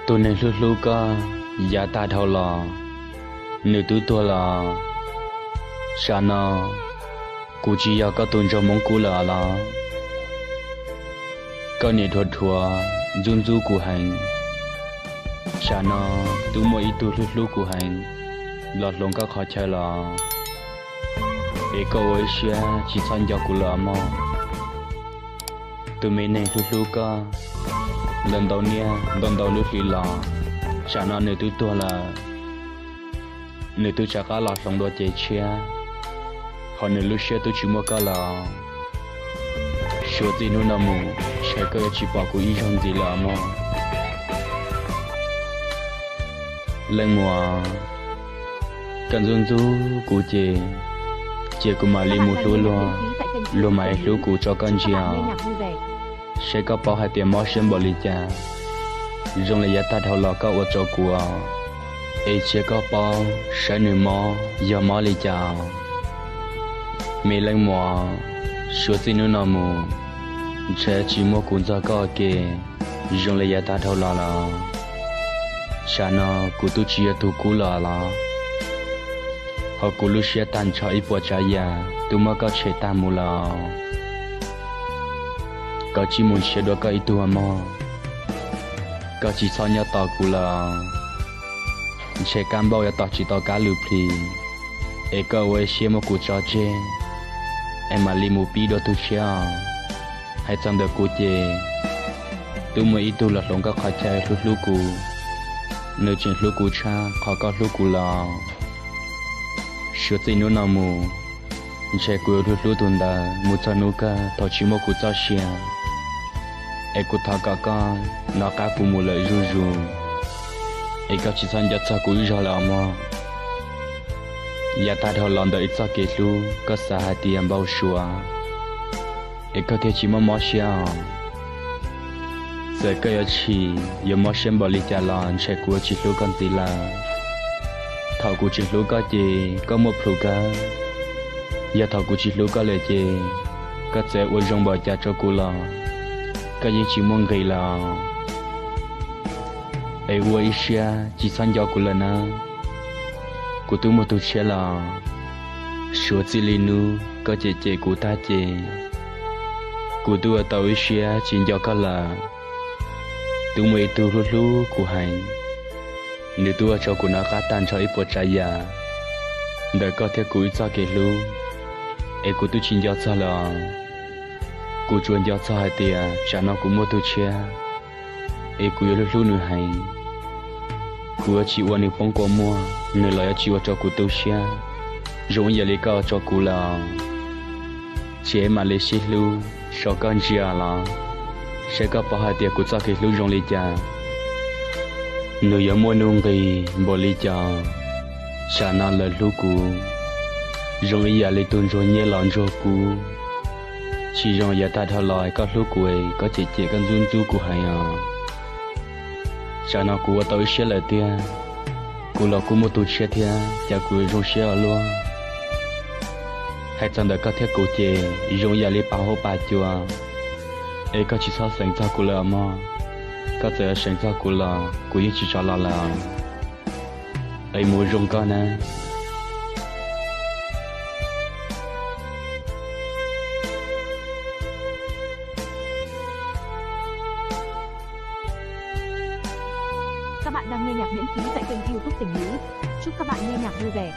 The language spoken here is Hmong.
Tus neeg hlub hlub koj yav tag dhau los, nws twb tuag los. Tsam no kuv tsis yog koj tus ntsuag Hmoob Kub lawm los? Koj niam dhuav dhuav ntxub ntxub kuv heev. Tsam no twb muaj ib tug hlub hlub kuv heev los hloov koj qhov chaw los, es koj ua ib siab tsis txhob nco kuv lawm mog. Tus me neeg hlub hlub koj, lawv ntau niaj ntau ntau lub hli los, tsam no nws twb tuag lawm. Nws twb rov qab los hloov dua cev tshiab, hos nws lub siab twb tsis muaj koj lawm. Suav txij hnub no mus, ntshe koj yuav tsis pom kuv ib zaug ntxiv lawm mog. Leej muam, koj ntxub ntxub kuv ces, ces kuv mam li mus hlub luag, luag mam li hlub kuv tso koj ntsia. Saib koj paub hais tias mob siab npaum li cas, zoo li yav tag dhau los koj ua rau kuv, es cia koj paub saib nws mob yog mob li cas. Me leej muam, suav txij hnub no mus, ntshe tsis muaj kuv ntxog koj ua ke zoo li yav tag dhau los lawm. Tsam no kuv twb tsis yog tus Kub lawm los, hos kuv lub siab tag nrho ib puas tsav yam twb muab koj tshem tag mus lawm. Koj cia li mus nrhiav dua koj ib tug mog, koj tsis txhob nyob tos kuv lawm. Ntshe kab npauj yuav tos tsis tau kab lwm plis, es koj ua ib siab muab kuv tso tseg, es mam li mus pib dua tus tshiab os. Hais txog ntawm kuv ces, twb muaj ib tug los hloov koj qhov chaw hlub hlub kuv, nws tseem hlub kuv tshaj qhov koj hlub kuv lawm. Suav txij hnub no mus, ntshe kuv yuav hlub hlub tus ntawd mus txog hnub kawg thaum tsis muaj kuv txoj sia. Es kuv thov kom koj nov qab kuv mus lawm zuj zus, es koj tsis txhob nco txog kuv ib zaug lawm mog. Yav tag dhau los ntawm ib txoj kev hlub koj xav hais tias npau suav, es koj thiaj tsis muaj mob siab os. Txawm koj yuav chim yuav mob siab npaum li cas los ntshe kuv yuav tsis hlub koj ntxiv lawm. Thaum kuv tseem hlub koj ces koj muaj plhus kawg, yog thaum kuv tsis hlub koj lawm ces koj txawm ua zoo npaum cas rau kuv los koj yeej tsis muaj nqis lawm. Es ua ib siab tsis txhob nco kuv lawm nawb, kuv twb muaj tus tshiab lawm. Suav txij li hnub koj cem cem kuv tag ces, kuv twb ua tau ib siab tsis nco koj lawm. Twb muaj ib tug hlub hlub kuv heev, nws twb ua rau kuv nov qab tag nrho ib puas tsav yam ntawm koj thiab kuv ib txoj kev hlub, es kuv twb tsis nco txog lawm. Kuv tsuas nco txog hais tias tsam no kuv muaj tus tshiab, es kuv yuav hlub hlub nws heev. Kuv yuav tsis ua nws poob kua muag, nws los yuav tsis ua rau kuv tu siab zoo ib yam li koj ua rau kuv lawm. Ces mam li sib hlub, so koj ntsia los, saib koj paub hais tias kuv txoj kev hlub zoo li cas, nws yuav muaj nuj nqis npaum li cas. Tsam no lawv hlub kuv zoo ib yam li tus ntsuag nyiaj los ntsuag kub, tsis zoo yav tag dhau los koj hlub kuv, koj cem cem koj ntxub ntxub kuv heev os. Tsam no kuv ua tau ib siab lawm tiag, kuv los kuj muaj tus tshiab thiab, cas kuv zoo siab ua luaj. Hais txog ntawm koj thiab kuv ces zoo yam li pas huab pas cua, es koj tsis txhob xeev txog kuv lawm mog. Koj txawm yuav xeev txog kuv los kuv yeej tsis rov los lawm. Es mus zoo koj nawb. Các bạn đang nghe nhạc miễn phí tại kênh YouTube Tình Ngữ. Chúc các bạn nghe nhạc vui vẻ.